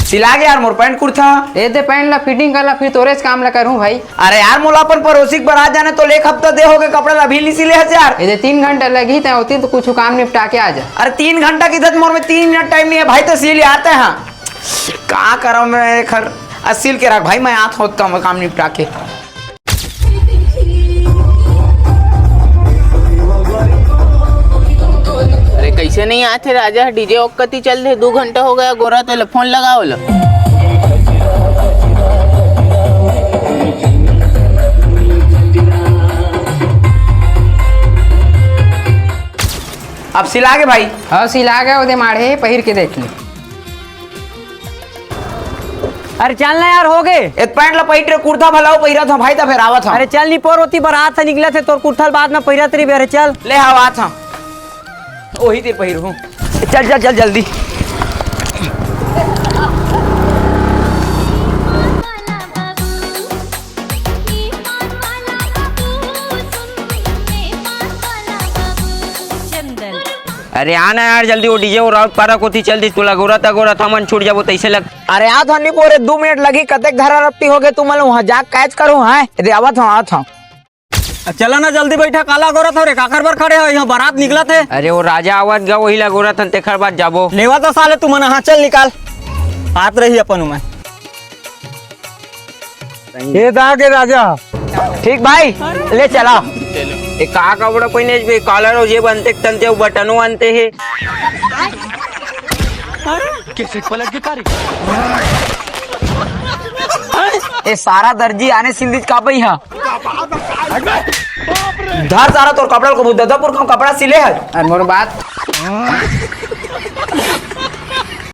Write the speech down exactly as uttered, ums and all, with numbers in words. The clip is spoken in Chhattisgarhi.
सिला गे यार मोर पैंट कुर्ता। ए दे पैंट ला फिटिंग कर ला, फिर तोरेच काम ला करहूं भाई। अरे यार, मोला अपन पड़ोसी के बरात जाने, तो ले एक हफ्ता दे होगे कपड़ा ला, अभी नी सिले हस यार। ए दे तीन घंटा लगही, तैं ओती तो कुछ काम निपटा के आ जा। अरे तीन घंटा की दत मोर में तीन मिनट टाइम नहीं है भाई, तो सिल यार तैं। हाँ, का करम मैं खर, आ, सिल के रख भाई, मैं आत होत काम, काम निपटा के। अरे, कैसे नहीं आथे राजा? डीजे ओक कती चल दे, दू घंटा हो गया, गोरा तो फोन लगाओ ला। अब सिला गे भाई। हाँ, सिला गे, ओदे माढ़े पहिर के देख ले। अरे चल ना यार, हो गे। ए पैंट ला पहिर रे, कुर्ता भला पहिरत हंव भाई, त फेर आवत हंव। अरे चल नी, पोर ओती बरात से निकलत हे, तोर कुर्ता ल बाद में पहिरत रहिबे। अरे चल। ले हाव, आत हंव। ओही तीर पहिरहूं। चल, चल, चल, जल्दी। अरे आ ना यार, जल्दी वो डीजे और राउत पारा कोती चल दी, तोला गोरत गोरत हमन छूट जाबो तैसे लग। अरे आ धनी पोरे, दू मिनट लगी, कतेक धरा रपटी हो गए तुमन, वहां जाके कैच करो। हैं, दे आवत हंव, आवत हंव। चला ना जल्दी बैठा, काला गोरत हो रे, काकर बर खड़े हो, यहाँ बारात निकलत हे। अरे वो राजा आवत गा, वही ला गोरत हन, तेखर बाद जाबो। लेवा तो साले तुमन, हाँ चल निकाल, आत रही अपन उमन। ए दा के राजा। ठीक भाई, ले चला। ए का कपड़ा पहिने बे, कॉलर हो जे बनते तंते, वो बटनो बनते हे। कैसे पलट के कारी? ए सारा दर्जी आने सिल दीज का पई हा। धर सारा तोर कपड़ा को बुद्धा दपुर का कपड़ा सिले है। अरे मोर बात।